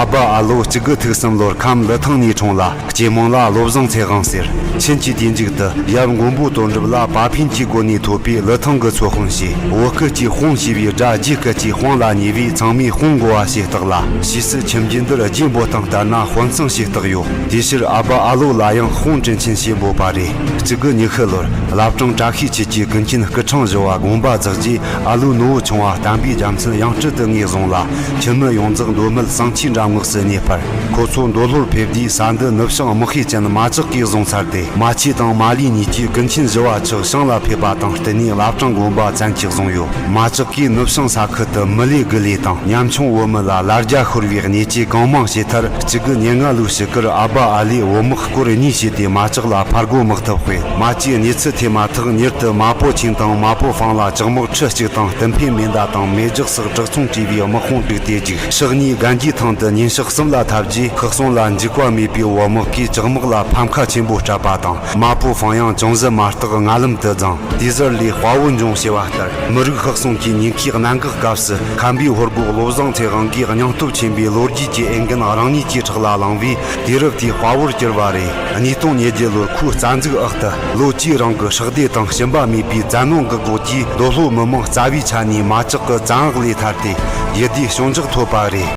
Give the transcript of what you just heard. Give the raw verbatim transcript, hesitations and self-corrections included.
ཨ་བ་ཨ་ལོ་གཅིག་དགུ་ཐིག་གསུམ་ལོར་ཁམས་ལི་ཐང་ནས་འཁྲུངས་ལ། སྐྱེས་མང་ལ་བློ་བཟང་ཚེ་དབང་ཟེར། ཆིན་གྱི་དུས་མཇུག་ཏུ་ཡབ་མགོན་པོ་དོན་གྲུབ་ལ་པ་ཕིན་གྱི་སྒོ་ནས་ཐོབ་པའི་ལི་ཐང་གི་ཚོ་དཔོན་བྱས། བོད་སྐད་ཀྱི་དཔོན་ཞེས་པའི་སྒྲ་རྒྱའི་སྐད་ཀྱི་དཔང་ལ་ཉེ་བས་ཚང་མས་དཔོན་གོ་བ་ཞེས་བཏགས་ལ། ཕྱིས་སུ་ཁྱིམ་རྒྱུད་འདིར་རྒྱའི་འབོད་སྟངས་ལྟར་ན་དཔོན་ཚང་ཞེས་བཏགས་ཡོད། དེ་ཕྱིར་ཨ་བ་ཨ་ལོ་ལ་ཡང་དཔོན་ཀྲིན་ཆིན་ཞེས་འབོད་པ་རེད། གཅིག་དགུ་ཉི་ཤུ་ལོར་བླ་བྲང་བཀྲ་ཤིས་ཆོས་ཀྱི་ཀུན་མཁྱེན་སྐུ་ཕྲེང་བཞི་བ་དགོངས་པ་རྫོགས་རྗེས། ཨ་ལོའི་ནུ་བོ་ཆུང་བ་བསྟན་པའི་རྒྱལ་མཚན་ཡང་སྤྲུལ་དུ་ངོས་བཟུང་ལ། ཁྱིམ་མི་ཡོངས་རྫོགས་མདོ་སྨད་བསང་ཆུའི་འགྲམ་ངོགས་སུ་གནས་སྤར། ཁོ་ཚོ་མདོ་ལྷོར་ཕེབས་དུས་ས་འདི་ནུབ་བྱང་དམག་ཤེད་ཅན་མ་ཅག་གིས་བཟུང་ཚར་ཏེ། མ་ཆེ་དང་མ་ལི་གཉིས་ཀྱིས་ཀུན་མཁྱེན་བཞི་བ་ཆག་བྱང་ལ་ཕེབས་པ་དང་བསྟུན་ནས་བླ་བྲང་དགོན་པ་བཙན་གྱིས་བཟུང་ཡོད། མ་ཅག་གིས་ནུབ་བྱང་ས་ཁུལ་དུ་མི་ལས་དགུ་ལས་དང་ཉམ་ཆུང་བོད་མི་ལ་ལ་རྒྱ་ཤོར་བའི་གནས་ཆེ་གང་མང་བྱས་མཐར། གཅིག་དགུ་ཉེར་ལྔ་ལོའི་ཕྱི་དཀར་ཨ་བ་ཨ་ལས་བོད་དམག་སྐོར་གཉིས་བྱས་ཏེ་མ་ཅག་ལ་ཕར་རྒོལ་དམག་འཐབ་སྤེལ། མ་ཅིག་གནས་ཚུལ་ཐོས་མ་ཐག་མྱུར་དུ་མ་པོ་ཆིང་དང་མ་པོ་ཧྥང་ལ་ཇག་དམག་ཁྲི་གཅིག་དང་ཏུན་ཕན་མེ་མདའ་དང་མེ་ལྕགས་སོགས་དྲག་ཚོང་བྲིས་པའི་དམག་དཔུང་བསྒྲིགས་ཏེ་བརྒྱུགས། ཕྱོགས་གཉིས་གན་རྒྱའི་ཐང་དུ་ཉིན་ཞག་གསུམ་ལ་འཐབ་རྗེས། ཤི་གསོན་ལ་འཇིགས་པ་མེད་པའི་བོད་དམག་གིས་ཇག་དམག་ལ་ཕམ་ཁ་ཆེན་པོ་སྤྲད་པ་དང་། མ་པོ་ཧྥང་ཡང་ཅུང་ཟད་མ་རྟག་ངན་ལམ་དུ་བརྫངས། དེ་ཟུར་ལས་དཔའ་བོ་འབྱུང་ཞེས་པ་ལྟར། མི་རིགས་ཤི་གསོན་གྱི་ཉེན་ཁའི་གནད་འགག་སྐབས་སུ་ཁམས་པའི་ཧོར་སྒོག་བློ་བཟང་ཚེ་དབང་གིས་སྙིང་སྟོབས་ཆེན་པོས་ལོ་རྒྱུས་ཀྱི་འོས་འགན་རང་ཉིད་ཀྱི་ཕྲག་ལ་བླངས་པས། དུས་རབས་དེའི་དཔའ་བོར་གྱུར་པ་རེད། གཉིས་སྟོང་ཉེར་བརྒྱད་ལོར་ཁོའི་རྩ་འཛུགས་འོག་ཏུ་ལོ་བཅུའི་རིང་གི་ཧྲག་སྡེ་དང་ཞུམ་པ་མེད་པའི་བཙན་གནོན་གྱི་སྒོ་གིས། མདོ་ལྷོ་མི་མང་རྩ་བའི་ཆ་ནས་མ་ཅག་གི་བཙན་འོག་ལས་ཐར་ཏེ། ཡུལ་སྡེའི་བྱང་ཕྱོགས་ཐོབ་པ་རེད།